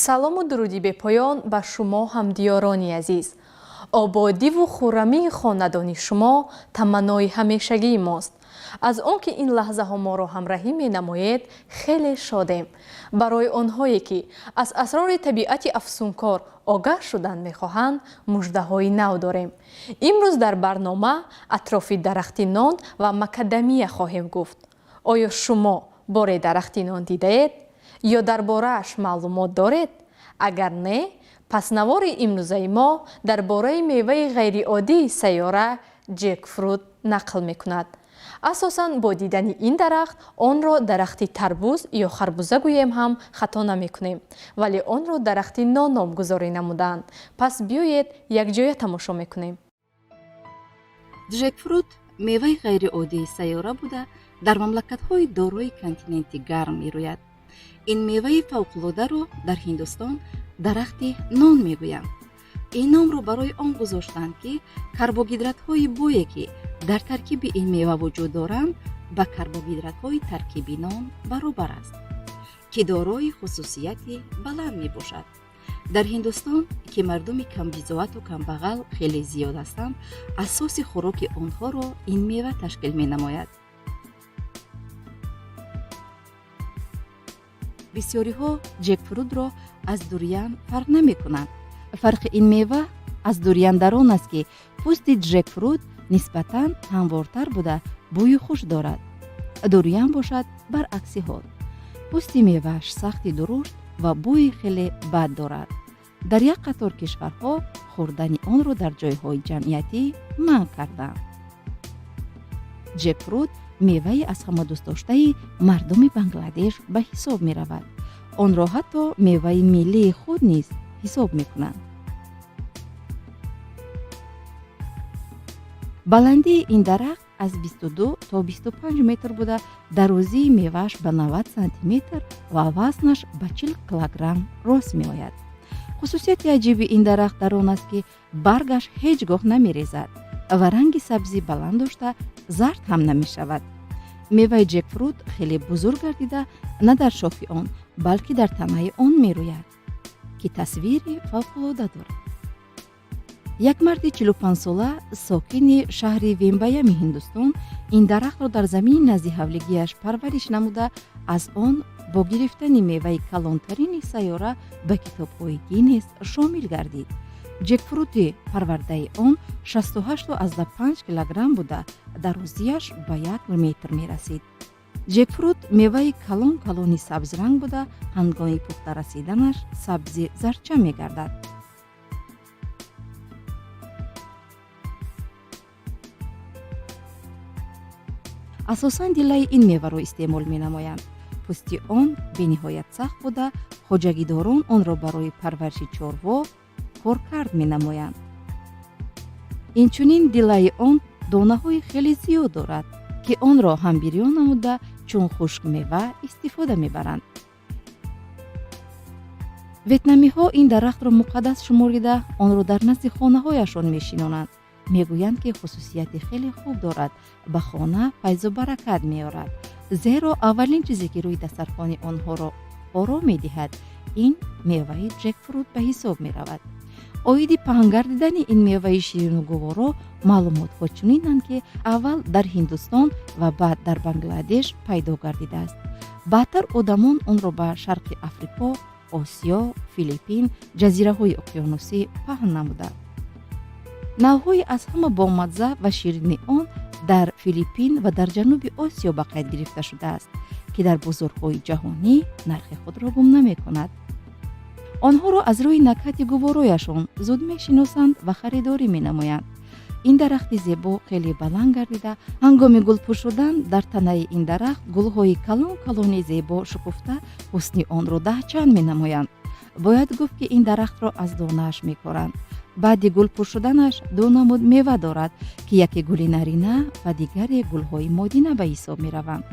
Салому дуруди бепоён ба шумо, ҳамдиёрони азиз. Ободиву хуррамии хонадони шумо таманнои ҳамешагии мост. Аз он ки ин лаҳзаҳо моро ҳамраҳӣ менамоед, хеле шодем. Барои онҳое, ки аз асрори табиати афсункор огаҳ шудан мехоҳанд, муждаҳои нав дорем. Имрӯз дар барнома атрофи дарахти нон ва макадамия хоҳем гуфт. Оё шумо боре дарахти нон дидаед ё дар борааш маълумот доред? Агар не, пас навори имрӯзаи мо дар бораи меваи ғайриоддии сайёра ҷекфрут нақл мекунад. Асосан бо дидани ин дарахт онро дарахти тарбуз ё харбуза гӯем ҳам хато намекунем, вале онро дарахти нон номгузорӣ намудаанд. Пас биёед, якҷоя тамошо мекунем. Ҷекфрут меваи ғайриоддии сайёра буда, дар мамлакатҳои дорои континенти гарм мерӯяд. Ин меваи фавқулодаро дар Ҳиндустон дарахти нон мегӯянд. Ин номро барои он гузоштанд, ки карбогидратҳои бое, ки дар таркиби ин мева вуҷуд доранд, ба карбогидратҳои таркиби нон баробар аст, ки дорои хусусияти баланд мебошад. Дар Ҳиндустон, ки мардуми камбизоату камбағал хеле зиёд ҳастанд, асоси хӯроки онҳоро ин мева ташкил менамояд. Бисёриҳо ҷекфрутро аз дурян фарқ намекунанд. Фарқи ин мева аз дурян дар он аст, ки пӯсти ҷекфрут нисбатан ҳамвортар буда, бӯи хуш дорад. Дурян бошад, баръакси ҳол, пӯсти мевааш сахти дурушт ва бӯи хеле бад дорад. Дар як қатор кишварҳо хӯрдани онро дар ҷойҳои ҷамъиятӣ манъ карданд. Ҷекфрут меваи аз ҳама дӯстдоштаи мардуми Бангладеш ба ҳисоб меравад. Онро ҳатто меваи миллии худ низ ҳисоб мекунанд. Баландии ин дарахт аз 22 то 25 метр буда, дарозии мевааш ба 90 сантиметр ва вазнаш ба 40 килограмм рост меояд. Хусусияти аҷиби ин дарахт дар он аст, ки баргаш ҳеҷ гоҳ намерезад ва ранги сабзи баланд дошта, зард ҳам намешавад. Меваи ҷекфрут хеле бузург гардида, на дар шохи он, балки дар танаи он мерӯяд, ки тасвири фавқулода дорад. Як марди 45-сола, сокини шаҳри Вембаями Ҳиндустон, ин дарахтро дар замини назди ҳавлигиаш парвариш намуда, аз он бо гирифтани меваи калонтарини сайёра ба китобҳои Гиннес шомил гардид. Ҷекфрути парвардаи он 68,5 килограмм буда, дарозиаш ба 1 метр мерасид. Ҷекфрут меваи калон калони сабзранг буда, ҳангоми пухта расиданаш сабзи зардча мегардад. Асосан дилаи ин меваро истеъмол менамоянд. Пӯсти он бениҳоят сахт буда, хоҷагидорон онро барои парвариши чорво коркард менамоянд. Инчунин дилаи он донаҳои хеле зиёд дорад, ки онро ҳам бирён намуда, чун хушкмева истифода мебаранд. Ветнамиҳо ин дарахтро муқаддас шуморида, онро дар назди хонаҳояшон мешинонанд. Мегӯянд, ки хусусияти хеле хуб дорад, ба хона файзу баракат меорад, зеро аввалин чизе, ки рӯи дастархони онҳоро оро медиҳад, ин меваи ҷекфрут ба ҳисоб меравад. Оиди паҳнгардидани ин меваи ширину гуворо маълумотҳо чунинанд, ки аввал дар Ҳиндустон ва баъд дар Бангладеш пайдо гардидааст. Баъдтар одамон онро ба Шарқи Африқо, Осиё, Филиппин, ҷазираҳои уқёнусӣ паҳн намуданд. Навъҳои аз ҳама бомазза ва ширини он дар Филиппин ва дар Ҷануби Осиё ба қайд гирифта шудааст, ки дар бозорҳои ҷаҳонӣ нархи худро гум намекунад. Онҳоро аз рӯи накҳати гуворояшон зуд мешиносанд ва харидорӣ менамоянд. Ин дарахти зебо хеле баланд гардида, ҳангоми гулпӯш шудан дар танаи ин дарахт гулҳои калон калони зебо шукуфта, ҳусни онро даҳчанд менамоянд. Бояд гуфт, ки ин дарахтро аз донааш мекоранд. Баъди гулпӯш шуданаш ду намуд мева дорад, ки яке гули нарина ва дигаре гулҳои модина ба ҳисоб мераванд.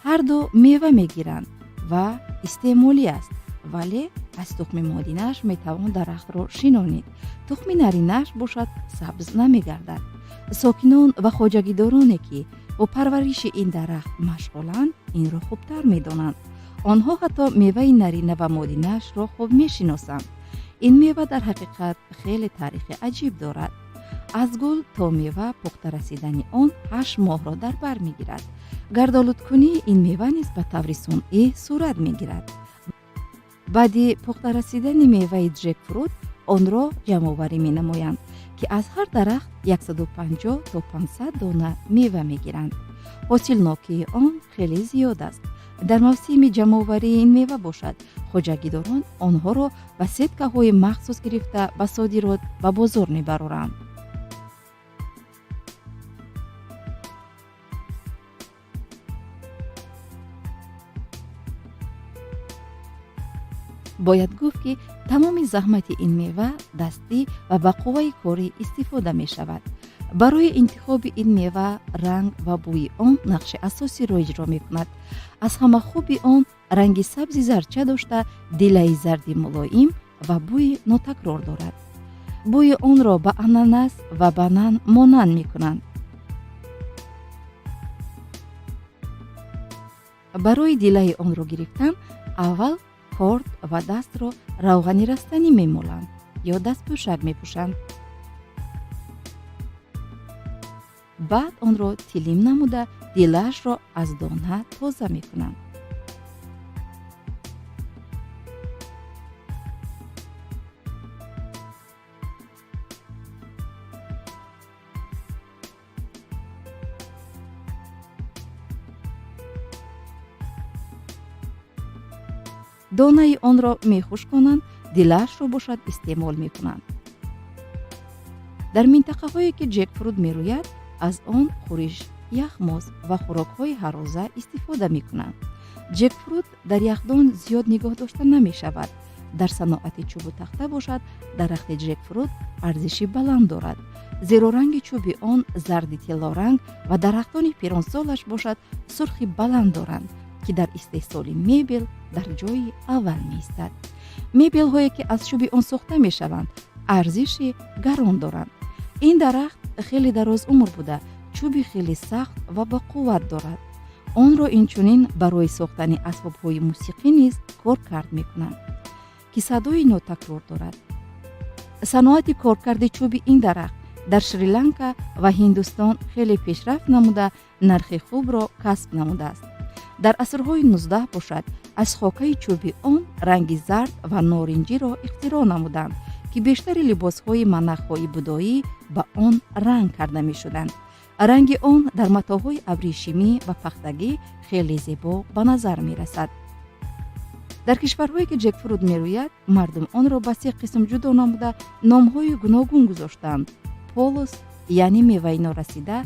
Ҳарду мева мегиранд ва истеъмолӣ аст, вале аз тухми модинааш метавон дарахтро шинонид. Тухми наринааш бошад, сабз намегардад. Сокинон ва хоҷагидороне, ки бо парвариши ин дарахт машғуланд, инро хубтар медонанд. Онҳо ҳатто меваи нарина ва модинаашро хуб мешиносанд. Ин мева дар ҳақиқат хеле таърихи аҷиб дорад. Аз гул то мева пухта расидани он 8 моҳро дар бар мегирад. Гардолудкунии ин мева низ ба таври сунъӣ сурат мегирад. Баъди пухта расидани меваи ҷекфрут онро ҷамъоварӣ менамоянд, ки аз ҳар дарахт 150 то 500 дона мева мегиранд. Ҳосилнокии он хеле зиёд аст. Дар мавсими ҷамъоварии ин мева бошад, хоҷагидорон онҳоро ба сеткаҳои махсус гирифта, ба содирот ба бозор мебароранд. Бояд гуфт, ки тамоми заҳмати ин мева дастӣ ва ба қувваи корӣ истифода мешавад. Барои интихоби ин мева ранг ва бӯи он нақши асосиро иҷро мекунад. Аз ҳама хуби он ранги сабзи зарча дошта, дилаи зарди мулоим ва бӯи нотакрор дорад. Бӯи онро ба ананас ва банан монанд мекунанд. Барои дилаи онро гирифтан аввал корд ва дастро равғани растанӣ мемоланд ё дастпӯшак мепӯшанд. Баъд онро тилим намуда, дилаашро аз дона тоза мекунанд. Донаи онро мехушконанд, дилаашро бошад истеъмол мекунанд. Дар минтақаҳое, ки ҷекфрут мерӯяд, аз он хӯриш, яхмоз ва хӯрокҳои ҳаррӯза истифода мекунанд. Ҷекфрут дар яхдон зиёд нигоҳ дошта намешавад. Дар саноати чӯбу тахта бошад, дарахти ҷекфрут арзиши баланд дорад, зеро ранги чӯби он зарди тиллоранг ва дарахтони пиронсолаш бошад, сурхи баланд доранд, ки дар истеҳсоли мебел дар ҷои аввал меистад. Мебелҳое, ки аз чӯби он сохта мешаванд, арзиши гарон доранд. Ин дарахт хеле дарозумр буда, чӯби хеле сахт ва бақувват дорад. Онро инчунин барои сохтани асбобҳои мусиқӣ низ кор кард мекунанд, ки садои нотакрор дорад. Саноати коркарди чӯби ин дарахт дар Шри-Ланка ва Ҳиндустон хеле пешрафт намуда, нархи хубро касб намудааст. Дар асрҳои 19 бошад, аз хокаи чӯби он ранги зард ва норинҷиро ихтироъ намуданд, ки бештари либосҳои монахҳои будоӣ ба он ранг карда мешуданд. Ранги он дар матоъҳои абрешимӣ ва пахтагӣ хеле зебо ба назар мерасад. Дар кишварҳое, ки ҷекфрут мерӯяд, мардум онро ба се қисм ҷудо намуда, номҳои гуногун гузоштаанд: полос, яъне меваи норасида,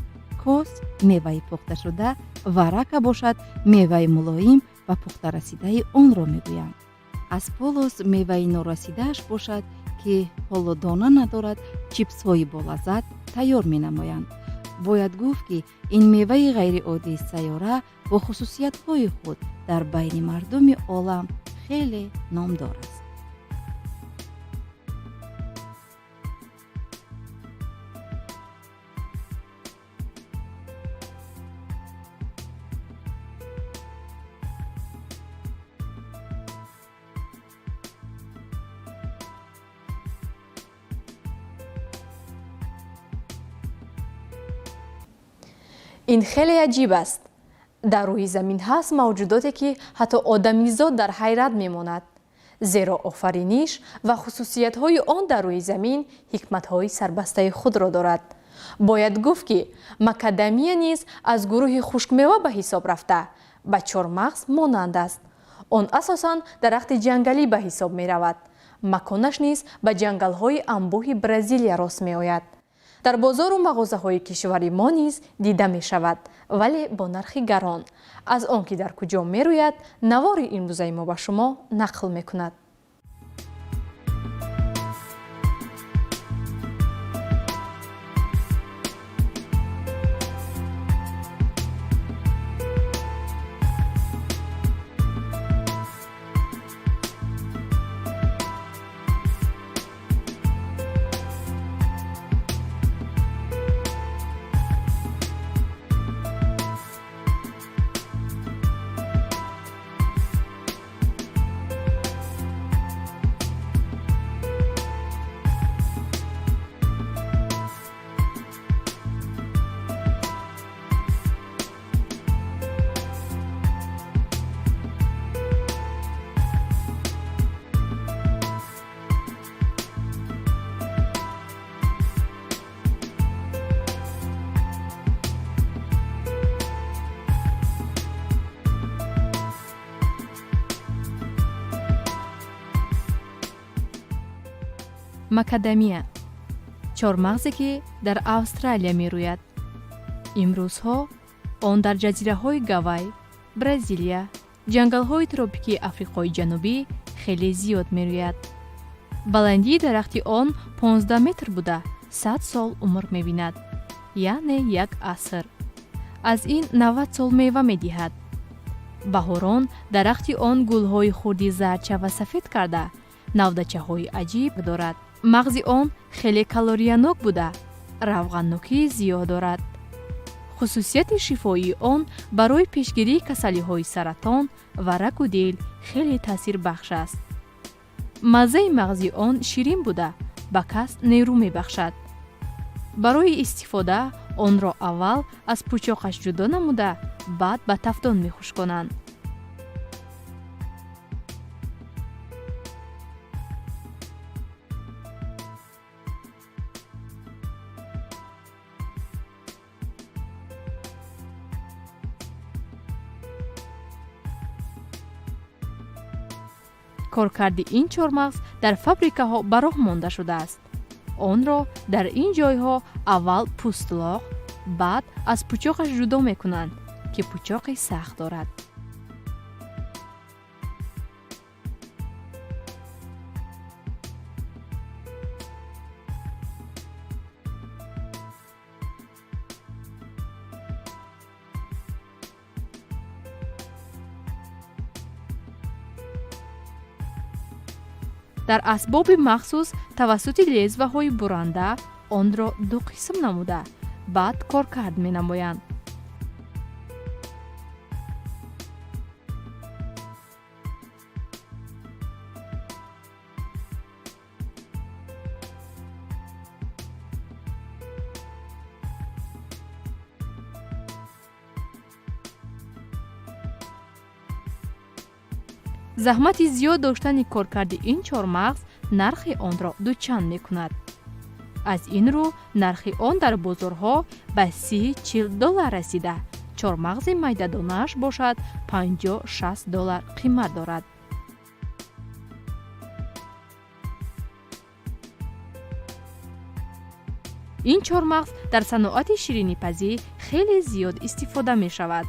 кос, меваи пухташуда, ва рака бошад, меваи мулоим ва пухтарасидаи онро мегӯянд. Аз полос, меваи норасидааш бошад, ки ҳоло дона надорад, чипсҳои болаззат тайёр менамоянд. Бояд гуфт, ки ин меваи ғайриоддии сайёра бо хусусиятҳои худ дар байни мардуми олам хеле номдор аст. Ин хеле аҷиб аст. Дар рӯи замин ҳаст мавҷудоте, ки ҳатто одамизод дар ҳайрат мемонад, зеро офариниш ва хусусиятҳои он дар рӯи замин ҳикматҳои сарбастаи худро дорад. Бояд гуфт, ки макадамия низ аз гурӯҳи хушкмева ба ҳисоб рафта, ба чормағз монанд аст. Он асосан дарахти ҷангалӣ ба ҳисоб меравад. Маконаш низ ба ҷангалҳои анбӯҳи Бразилия рост меояд. Дар бозору мағозаҳои кишвари мо низ дида мешавад, вале бо нархи гарон. Аз он ки дар куҷо мерӯяд, навори имрӯзаи мо ба шумо нақл мекунад. Макадамия чормағзе, ки дар Австралия мерӯяд. Имрӯзҳо он дар ҷазираҳои Гавай, Бразилия, ҷангалҳои тропикии Африқои Ҷанубӣ хеле зиёд мерӯяд. Баландии дарахти он 15 метр буда, 100 сол умр мебинад, яъне як аср. Аз ин 90 сол мева медиҳад. Баҳорон дарахти он гулҳои хурди зардча ва сафед карда, навдачаҳои аҷиб дорад. Мағзи он хеле калориянок буда, равғаннокии зиёд дорад. Хусусияти шифоии он барои пешгирии касалиҳои саратон ва раку дил хеле таъсирбахш аст. Маззаи мағзи он ширин буда, ба кас нерӯ мебахшад. Барои истифода онро аввал аз пӯчоқаш ҷудо намуда, баъд ба тафдон мехушконанд. Коркарди ин чормағз дар фабрикаҳо ба роҳ монда шудааст. Онро дар ин ҷойҳо аввал пӯстлоқ, баъд аз пӯчоқаш ҷудо мекунанд, ки пӯчоқи сахт дорад. Дар асбоби махсус тавассути лезваҳои буранда онро ду қисм намуда, баъд коркард менамоянд. Заҳмати зиёд доштани коркарди ин чормағз нархи онро дучанд мекунад. Аз ин рӯ нархи он дар бозорҳо ба 30-40 доллар расида, чормағзи майдадонааш бошад 50-60 доллар қимат дорад. Ин чормағз дар саноати ширинипазӣ хеле зиёд истифода мешавад.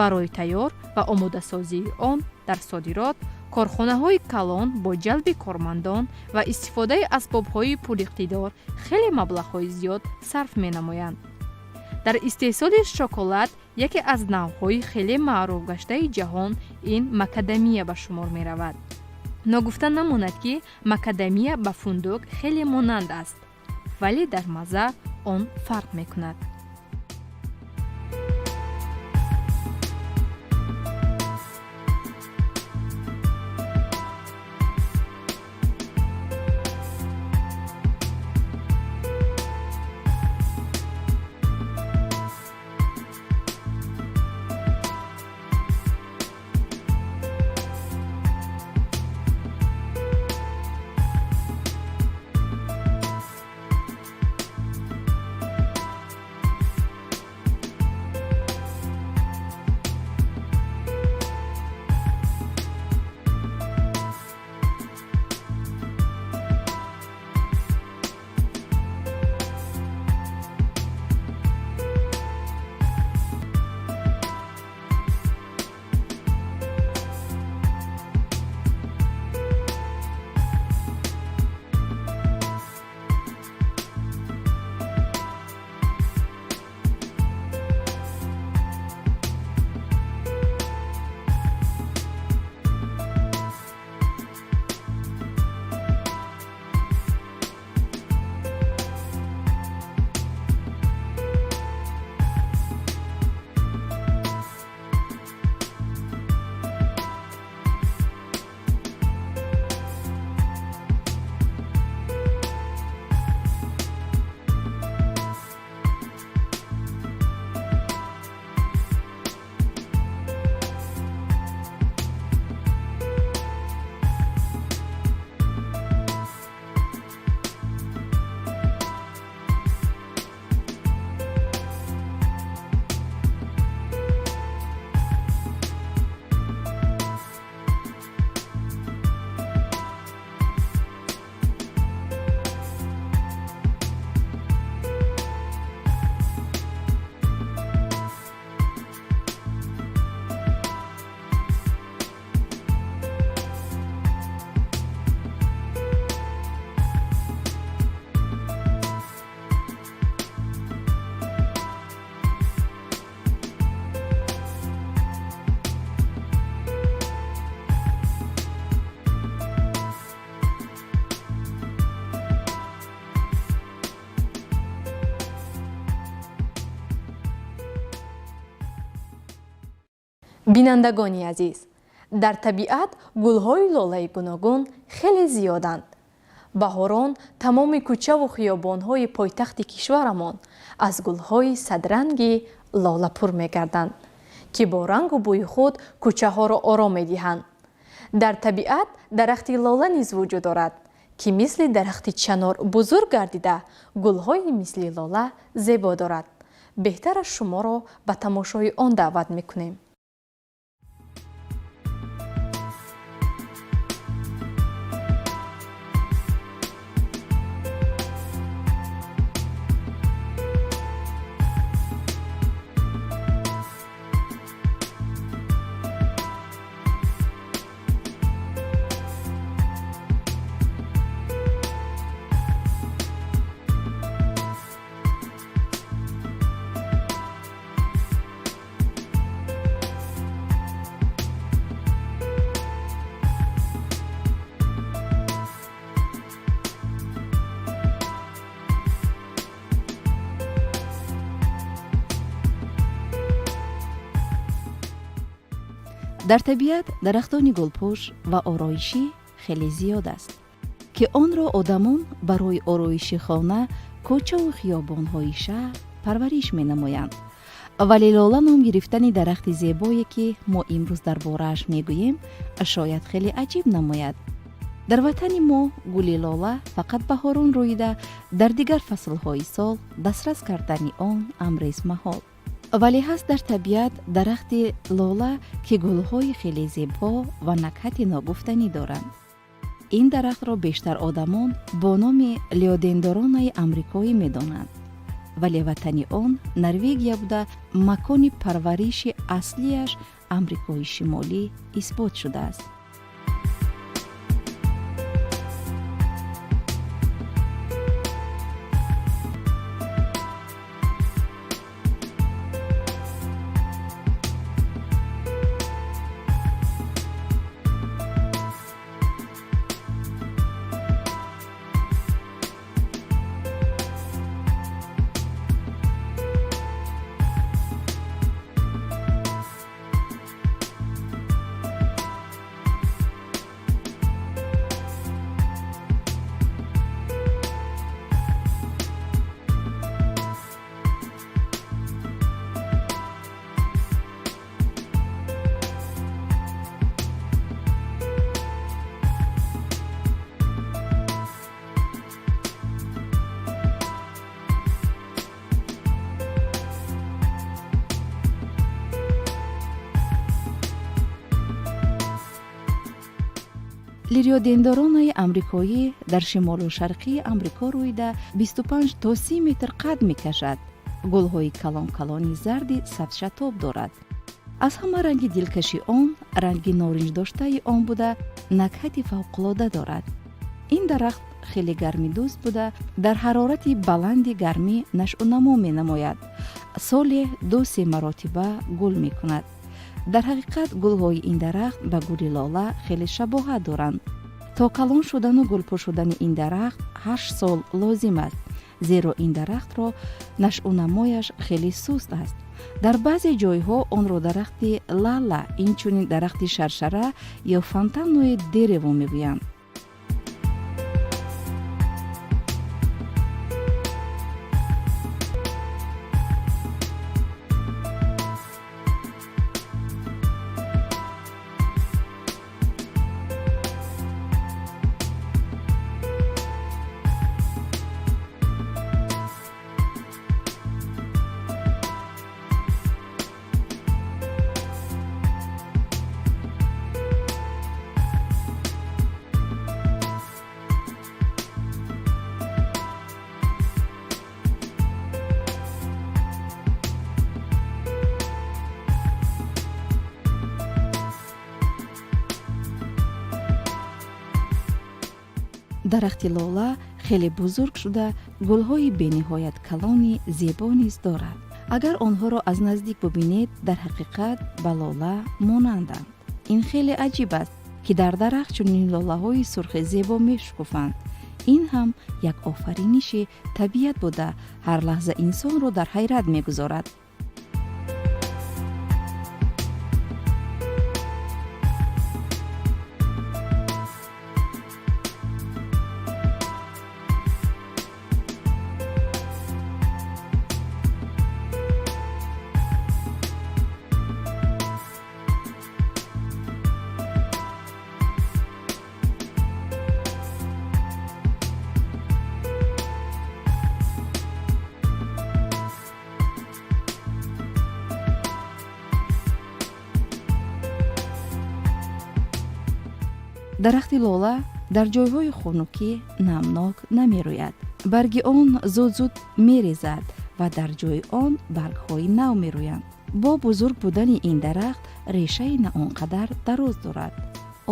Барои тайёр ва омодасозии он дар содирот корхонаҳои калон бо ҷалби кормандон ва истифодаи асбобҳои пуриқтидор хеле маблағҳои зиёд сарф менамоянд. Дар истеҳсоли шоколад яке аз навъҳои хеле маъруф гаштаи ҷаҳон ин макадамия ба шумор меравад. Ногуфта намонад, ки макадамия ба фундук хеле монанд аст, вале дар мазза он фарқ мекунад. Бинандагони азиз, дар табиат гулҳои лолаи гуногун хеле зиёданд. Баҳорон тамоми кӯчаву хиёбонҳои пойтахти кишварамон аз гулҳои садранги лола пур мегарданд, ки бо рангу бӯи худ кӯчаҳоро ором медиҳанд. Дар табиат дарахти лола низ вуҷуд дорад, ки мисли дарахти чанор бузург гардида, гулҳои мисли лола зебо дорад. Беҳтараш шуморо ба тамошои он даъват мекунем. Дар табиат дарахтони гулпӯш ва ороишӣ хеле зиёд аст, ки онро одамон барои ороиши хона, кӯчаву хиёбонҳои шаҳр парвариш менамоянд. Вале лола ном гирифтани дарахти зебое, ки мо имрӯз дар борааш мегӯем, шояд хеле аҷиб намояд. Дар ватани мо гули лола фақат баҳорон рӯида, дар дигар фаслҳои сол дастрас кардани он амрест маҳол. Вале ҳаст дар табиат дарахти лола, ки гулҳои хеле зебо ва накҳати ногуфтанӣ доранд. Ин дарахтро бештар одамон бо номи леодендоронаи амрикоӣ медонанд, вале ватани он Норвегия буда, макони парвариши аслиаш Амрикои Шимолӣ исбот шудааст. Лириодендоронаи амрикоӣ дар шимолу шарқии Амрико рӯида, 25 то 30 метр қад мекашад. Гулҳои калон-калони зарди сабзшатоб дорад. Аз ҳама ранги дилкаши он ранги норинҷдоштаи он буда, накҳати фавқулода дорад. Ин дарахт хеле гармидӯст буда, дар ҳарорати баланди гармӣ нашъунамо менамояд. Соле 2-се маротиба гул мекунад. Дар ҳақиқат, гулҳои ин дарахт ба гули лола хеле шабоҳат доранд. То калон шудану гулпӯш шудани ин дарахт 8 сол лозим аст, зеро ин дарахтро нашъунамояш хеле суст аст. Дар баъзе ҷойҳо онро дарахти лала, инчунин дарахти шаршара ё фонтанное дерево мегӯянд. Дарахти лола хеле бузург шуда, гулҳои бениҳоят калони зебо низ дорад. Агар онҳоро аз наздик бубинед, дар ҳақиқат ба лола монанданд. Ин хеле аҷиб аст, ки дар дарахт чунин лолаҳои сурхи зебо мешукуфанд. Ин ҳам як офариниши табиат буда, ҳар лаҳза инсонро дар ҳайрат мегузорад. Дарахти лола дар ҷойҳои хунукӣ, намнок намерӯяд. Барги он зуд-зуд мерезад ва дар ҷои он баргҳои нав мерӯянд. Бо бузург будани ин дарахт решаи на он қадар дароз дорад.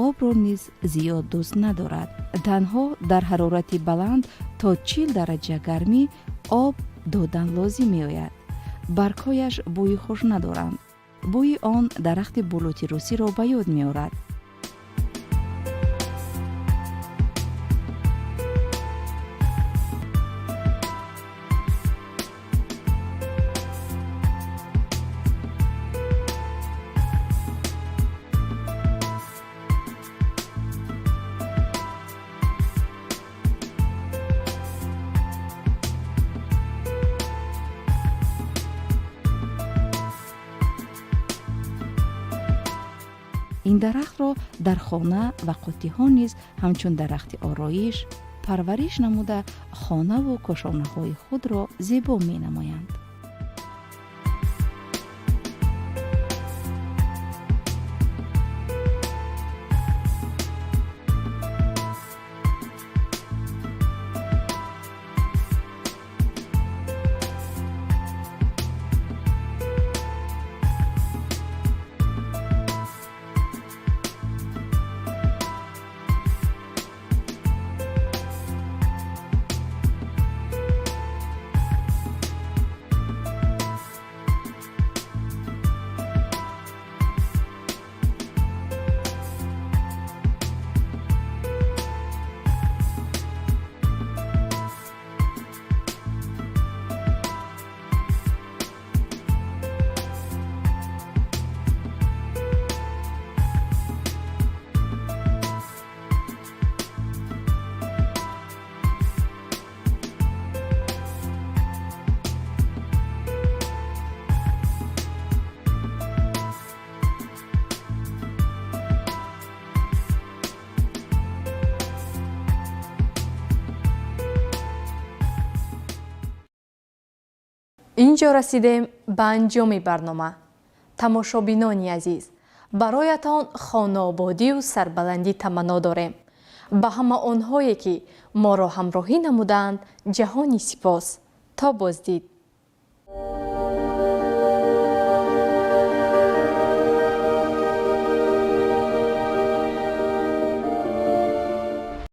Обро низ зиёд дӯст надорад. Танҳо дар ҳарорати баланд то 40 дараҷа гармӣ об додан лозим меояд. Баргҳояш бӯи хуш надоранд. Бӯи он дарахти булути русиро ба ёд меорад. Ин дарахтро дар хона ва қуттиҳо низ ҳамчун дарахти ороиш парвариш намуда, хонаву кошонаҳои худро зебо менамоянд. Инҷо расидем ба анҷоми барнома. Тамошобинони азиз, бароятон хонаободию сарбаландӣ таманно дорем. Ба ҳама онҳое, ки моро ҳамроҳӣ намуданд, ҷаҳони сипос. То боздид.